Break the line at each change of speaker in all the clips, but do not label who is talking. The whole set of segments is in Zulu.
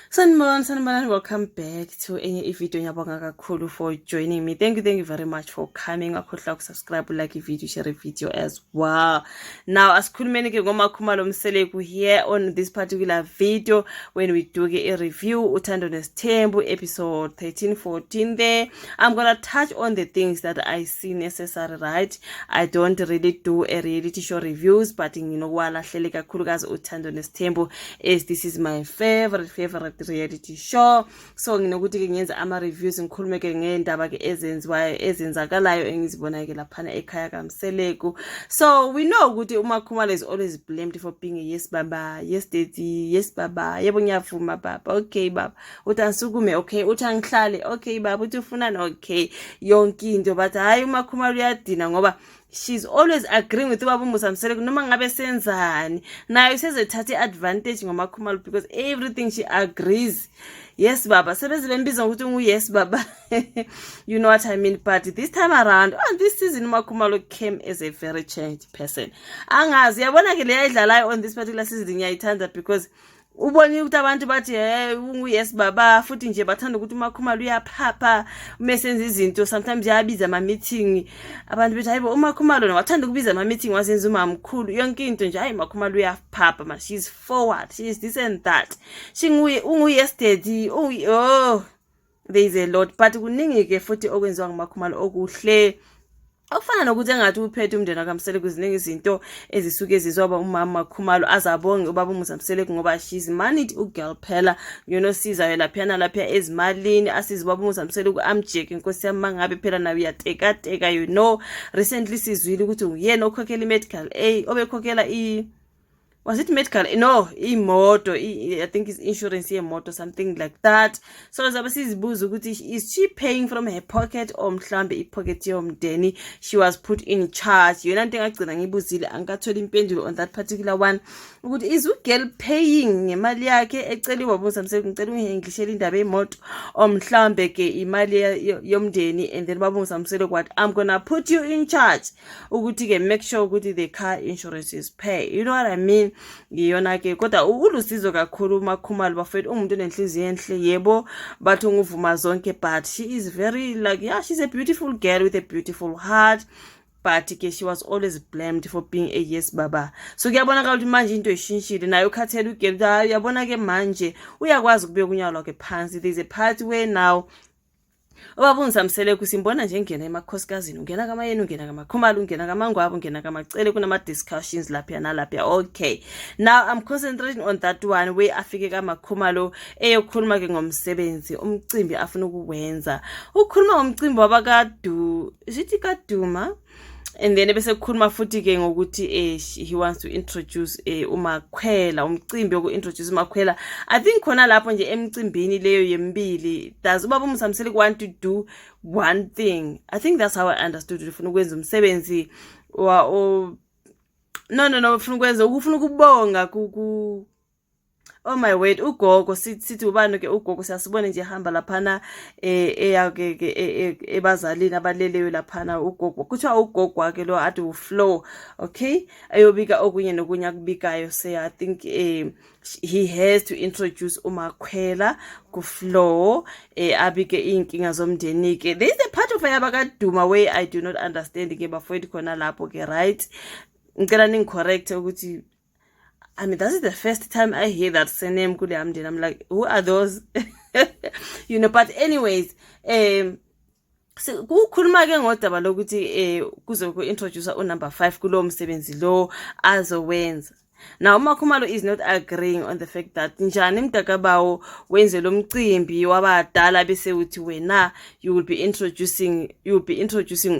Sanibona, sanibonani, welcome back to enye i-video. Ngiyabonga kakhulu for joining me. Thank you, thank you very much for coming. Ungakhohlwa uku-subscribe, like i-video, share i-video as well. Now asikhulumeni ke ngoMakhumalo Mseleku here on this particular video when we do ke a review Uthando Nesithembu episode 13, 14 there. I'm gonna touch on the things that I see necessary, right? I don't really do a reality show reviews, but nginokuwalahlele kakhulukazi Uthando Nesithembu as this is my favorite, favorite reality show. So nginokuthi ke ngiyenze ama-reviews, ngikhulume ke ngendaba ke ezenziwayo, ezenzakalayo, engizibonayo ke laphana ekhaya kaMseleku. So we know ukuthi uMakhumalo is always blamed for being a yes baba, yes daddy, yes baba, yebo ngiyavuma baba, okay baba, uthi angisukume, okay, uthi angihlale, okay baba, uthi ufunani, okay, yonke into. But hhayi, uMakhumalo uyadina ngoba she's always agreeing with ubaba uMusa Mseleku noma ngabe senzani. Naye usezethatha i-advantage ngoMakhumalo because everything she agrees, yes baba, sebeze bembiza ngokuthi ungu-yes baba, you know what I mean? But this time around, on this season, uMakhumalo came as a very changed person. Angazi, yabona ke leya idlalayo on this particular season, ngiyayithanda because ubonile ukuthi abantu bathi hey, ungu-yes baba, futhi nje bathanda ukuthi uMakhumalo uyaphapha uma esenza izinto. Sometimes uyabiza ama-meeting, abantu bethi hayibo, uMakhumalo wathanda ukubiza ama-meeting, wazenza umamkhulu, yonke into nje. Hayi, uMakhumalo uyaphapha ma, she's forward, she is this and that, she ungu-yes daddy, oh, there is a lot. But kuningi-ke futhi okwenziwa nguMakhumalo okuhle, okufana nokuthi engathi uphethe umndeni wakaMseleku. Ziningi izinto ezisuke zizwaba umama Makhumalo azabonge ubaba uMusa Mseleku ngoba she's moneyed u-girl phela, uyonosizayo laphiyana laphiya ezimalini, asize ubaba uMusa Mseleku, amjeke inkosi yami mangabe phela nayo uyatekateka. Recently sizwile ukuthi uyena okhokhela i-medical aid, obekhokhela i, was it medical, no, imoto, I think is insurance yemoto, something like that. So zabe sizibuza ukuthi is she paying from her pocket or mhlambe i-pocket yomndeni? She was put in charge. Yona nto engagcina ngibuzile, angikatholi impendulo on that particular one, ukuthi is u-girl paying ngemali yakhe eceliwe ubaba Mseleku, ngicela ungihengishele indaba yemoto, or mhlambe ke imali yomndeni, and then baba Mseleku what, I'm gonna put you in charge ukuthi ke make sure ukuthi the car insurance is pay, you know what I mean? Ngiyona ke, kodwa ulusizo kakhulu uMakhumalo bafethu, umuntu onenhliziyo enhle. Yebo, bathi unguvuma zonke, but she is very like, yeah, she's a beautiful girl with a beautiful heart, but ke she was always blamed for being a yes baba. So kuyabonakala ukuthi manje into ishintshile, naye ukhathele u-girl. Uyabona ke manje uyakwazi ukubeka unyawo lwakhe phansi. There's a part where now ubaba uMusa Mseleku simbona nje engena emakhosikazini, ungena kaMayeni, ungena kaMakhumalo, ungena kaMangwabe, ungena kaMacele, kunama-discussions laphiya nalaphiya. Okay, now I'm concentrating on that one where afike kaMakhumalo eyokhuluma-ke ngomsebenzi, umcimbi afuna ukuwenza. Ukhuluma ngomcimbi wabakadu, sithi kaduma, and then bese kukhuluma futhi-ke ngokuthi he wants to introduce uMakhwela, umcimbi woku-introduce uMakhwela. I think khona lapho nje emcimbini leyo yemibili, does ubaba uMusa Mseleku want to do one thing? I think that's how I understood. Ufuna ukwenza umsebenzi wa no, no, no, ufuna ukwenza, ufuna ukubonga ku, oh my word, ugogo, sithi ubani ke ugogo, siyasibona nje ehamba laphana, eya ke ebazalini abaleleyo laphana. Ugogo kuthiwa ugogo wakhe lo athi u-flow, okay, ayobika okunye nokunye akubikayo. Say I think he has to introduce uMakhwela ku-flow, abike iy'nkinga zomndeni ke. There is a part of yabakaduma where I do not understand ke bafowethu khona lapho ke, right? Ngicela ningi-correct ukuthi, I mean, that is the first time I hear that surname kule mndeni. I'm like, who are those? But anyways, kukhuluma ke ngodaba lokuthi kuze ku-introduce u-number 5 kulowo msebenzi lo azowenza. Now uMakhumalo is not agreeing on the fact that njani mntakabawo wenze lo mcimbi wabadala bese uthi wena you will be introducing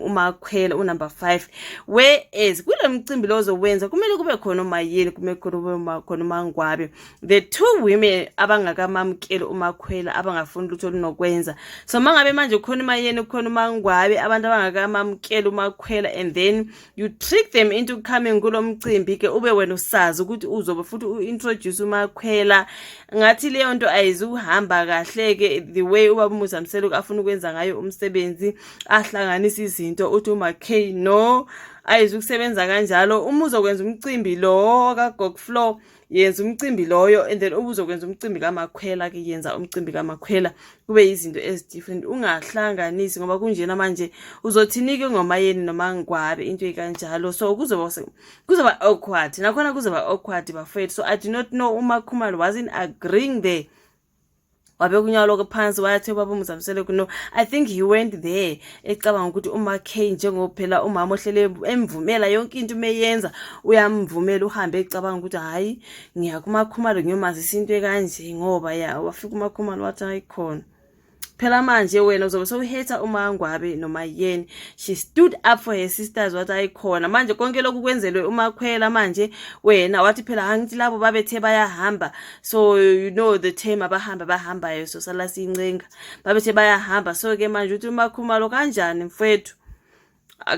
uMakhwela, u-number 5, whereas kule mcimbi lo ozowenza kumele kube khona uMayeni, kumele kube khona uMangwabe, the two women abangakamamukeli uMakhwela, abangafuni lutho olunokwenza. So mangabe manje khona uMayeni, khona uMangwabe, abantu abangakamamukeli uMakhwela, and then you trick them into coming kulo mcimbi ke, ube wena usazi ukuthi uzobe futhi u-introduce uMakhwela, ngathi leyo nto ayizukuhamba kahle ke the way ubaba uMusa Mseleku afuna ukwenza ngayo umsebenzi, ahlanganisa izinto. Uthi uMaK no, ayizukusebenza kanjalo. Uma uzokwenza umcimbi lo kaGog Flow, Yenza umcimbi loyo and then ubuzokwenza umcimbi kaMakhwela ke, yenza umcimbi kaMakhwela kube izinto ezi-different, ungahlanganisi ngoba kunjena manje uzothini-ke ngoMayeni noMangwabe, into ekanjalo. So kuzoba awkward nakhona, kuzoba awkward, bafowethu. So I do not know, uMakhumalo wasn't agreeing there, wabeka unyawo lokho phansi, wayathi ubaba uMusa Mseleku no. I think he went there ecabanga ukuthi uMaK, njengophela umama ohlele emvumela yonke into meyenza, uyamvumela, uhambe ecabanga ukuthi hhayi, ngiya kuMakhumalo ngiyomazisa into ekanje, ngoba ya wafika uMakhumalo wathi hayi khona phela manje wena uzobe sewuhetha uMangwabe noma yeni. She stood up for her sisters, wathi ayikhona manje konke lokhu kwenzelwe uMakhwela. Manje wena wathi phela angithi labo babethe bayahamba, so you know the term abahamba bahambayo, so sala siyincenga, babethe bayahamba. So ke manje uthi uMakhumalo kanjani mfethu,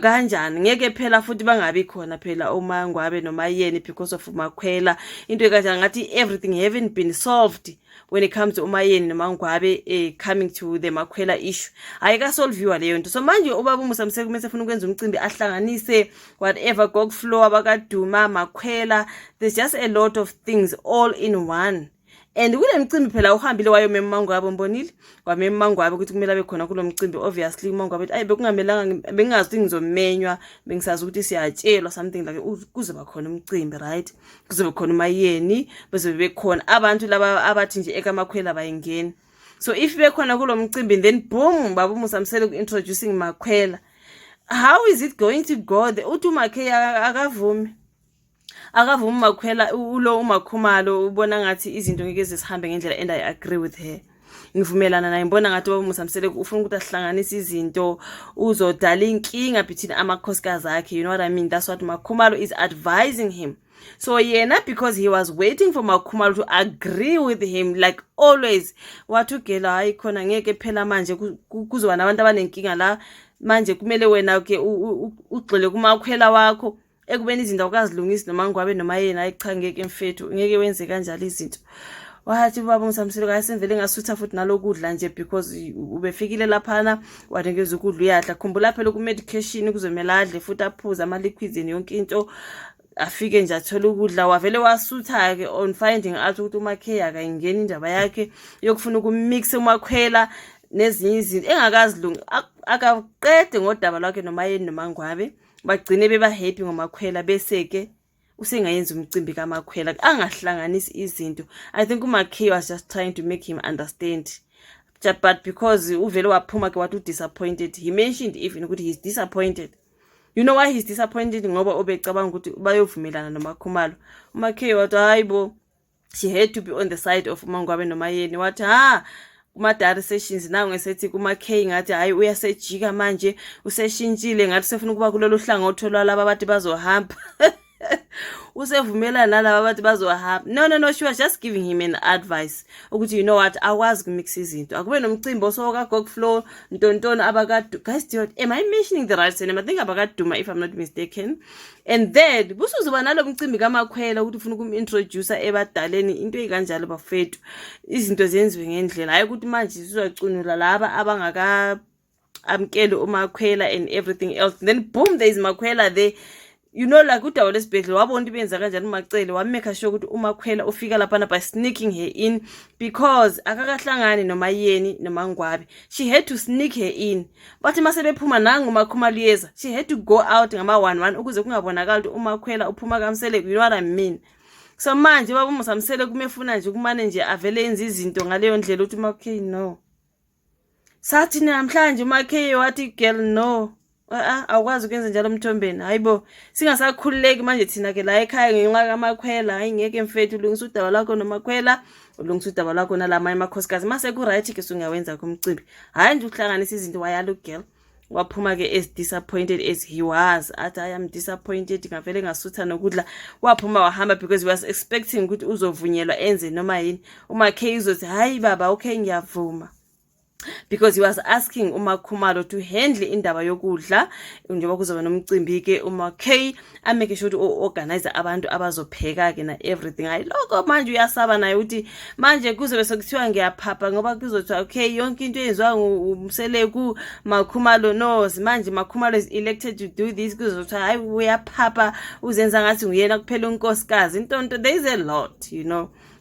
kanjani ngeke phela futhi bangabi khona phela uMangwabe noma yeni because of uMakhwela, into ekanjani. Ngathi everything haven't been solved when it comes to uMayeni noMangwabe, coming to the Makhwela issue, ayikasolviwa leyo nto. So manje ubaba uMusa Mseleku mase efuna ukwenza umcimbi ahlanganise whatever, Gogflow, abakaduma, Makhwela, there's just a lot of things all in one. And kule mcimbi phela uhambile wayomema uMangwabe, mbonile wamema uMangwabe ukuthi kumele abe khona kulo mcimbi. Obviously uMangwabe ayi bekungamelanga, bengingazi ukuthi ngizomenywa, bengisazi ukuthi siyatshelwa, something like kuzoba khona umcimbi, right? Kuzobe khona uMayeni, bezobe bekhona abantu laba abathi nje ekamakhwela bayingeni. So if bekhona kulo mcimbi, then boom, baba uMusa Mseleku introducing Makhwela, how is it going to go there? Uthi uMakhe akavumi, akavumi uMakhwela ulo. UMakhumalo ubona ngathi izinto ngeke zisihambe ngendlela, and I agree with her, ngivumelana naye. Ngibona ngathi ubaba Musa Mseleku ufuna ukuthi ahlanganise izinto, uzodala inkinga between amakhosikazi akhe, you know what I mean? That's what Makhumalo is advising him. So yena, because he was waiting for Makhumalo to agree with him like always, wathi ugela hayi khona ngeke phela manje kuzoba nabantu abanenkinga la. Manje kumele wena ke ugxile kumakhwela wakho ekubeni izinto awukazilungisi noma ngwabe noma yena. Hayi cha, ngeke mfethu, ngeke wenze kanjalo izinto. Wathi ubaba uMusa Mseleku asemvele ngasutha futhi nalokudla nje, because ubefikile laphana wanikeza ukudla, uyadla. Khumbula phela ku-medication kuzomele adle futhi aphuze ama-liquids and yonke into. Afike nje athole ukudla, wavele wasutha-ke on finding out ukuthi umakhe akayingeni indaba yakhe yokufuna ukumixa uMakhwela nezinye izinto engakazilungi. Akaqede ngodaba lwakhe noMayeni noMangwabe, bagcine beba happy ngoMakhwela, bese-ke usengayenza umcimbi kaMakhwela, angahlanganisi izinto. I think uMakhe was just trying to make him understand, but because uvele waphuma ke wathi udisappointed. He mentioned even ukuthi he's disappointed. You know why he's disappointed? Ngoba ubecabanga ukuthi bayovumelana noMakhumalo. UMakhe wathi hayi bo, she had to be on the side of uMangwabe noMayeni. Wathi ha kuma-diary sessions nangu esethi kuma-K ngathi hhayi uyasejika manje, useshintshile, ngathi usefuna ukuba kulolu hlangothi lwalaba abathi bazohamba, usevumelana nalaba abathi bazohamba. No, no, no, she was just giving him an advice ukuthi you know what, akwazi ukumixa izinto, akube nomcimbi osokaGog Flow ntontoni abakadu. Guys, do am I mentioning the right name? I think abakaduma, if I'm not mistaken. And then busuzoba nalo mcimbi kaMakhwela ukuthi ufuna ukum-introduce ebadaleni, into ey'kanjalo. Bafethu, izinto zenziwe ngendlela, hhayi ukuthi manje sizacunula laba abangaka amkele uMakhwela and everything else, then boom, there is Makhwela there. Like udaba lwesibhedlela, wabona ukuthi benza kanjani uMacele, wamake sure ukuthi uMakhwela ufika laphana by sneaking her in, because akakahlangani noMayeni noMangwabe. She had to sneak her in. Bathi mase bephuma nangu uMakhumalo uyeza, she had to go out ngama-one one ukuze kungabonakali ukuthi uMakhwela uphuma kaMseleku, you know what I mean? So manje baba uMusa Mseleku kumefuna nje kumane nje avele enze izinto ngaleyo ndlela ukuthi uMakhe no. Sathi namhlanje uMakhe wathi girl, no, a awukwazi ukwenza njalo Mthombeni. Hayibo, singasakhululeki manje thina ke la ekhaya ngenxa kaMakhwela. Hayi ngeke mfethu, ulungisa udaba lwakho noMakhwela, ulungisa udaba lwakho nalamanye amakhosikazi, mase ku-right ke sungawenza kumcimbi, hhayi nje ukuhlanganisa izinto. Wayala ugirl, waphuma-ke as disappointed as he was, athi I am disappointed, ngavele ngasutha nokudla. Waphuma wahamba because he was expecting ukuthi uzovunyelwa enze noma yini, uMakhe uzothi hayi baba, okay, ngiyavuma. Because he was asking uMakhumalo to handle indaba yokudla njengoba kuzoba nomcimbi ke, uma K amake sure ukuthi u-organize abantu abazopheka ke na everything. Hayi, lokho manje uyasaba naye ukuthi manje kuzobe sekuthiwa ngiyaphapha, ngoba kuzothiwa, okay, yonke into eyenziwa uMseleku, Makhumalo knows. Manje Makhumalo is elected to do this, kuzothiwa hayi, uyaphapha, uzenza ngathi nguyena kuphela unkosikazi intonto. There is a lot.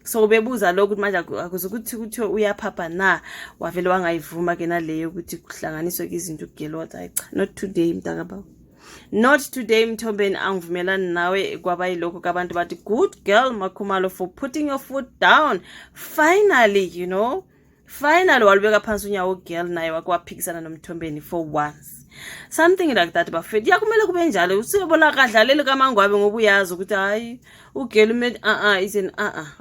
So bebuza lokho ukuthi manje akuzukuthi kuthiwe uyaphapha na. Wavele wangayivuma ke naleyo ukuthi kuhlanganiswe ke izinto. Ugelo wathi, "Hayi cha, not today, mntakababa, not today, Mthombeni, angivumelani nawe." Kwaba yilokho kabantu bathi, "Good girl, Makhumalo, for putting your foot down finally." Finally walubeka phansi unyawo girl, naye wake waphikisana noMthombeni for once, something like that. Bafethu, yakumele kube njalo. Usiyobona kadlaleli kaMangwabe ngoba uyazi ukuthi hayi, ugirl ume is an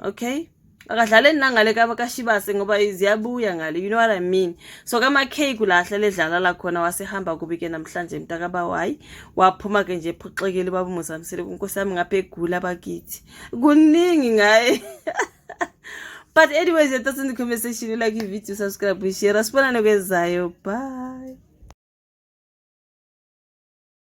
okay, akadlaleli nangale kashibase ngoba ziyabuya ngale, you know what I mean? So kama-K kula ahlale edlala la khona. Wasehamba kubi ke namhlanje mntakabawo. Hayi, waphuma ke nje ephoxekile baba uMusa Mseleku, nkosi yami, ngapha egula bakithi, kuningi ngaye. But anyways, your thoughts in the comment section. You like video, subscribe, share. Asibonane kwezayo. Bye.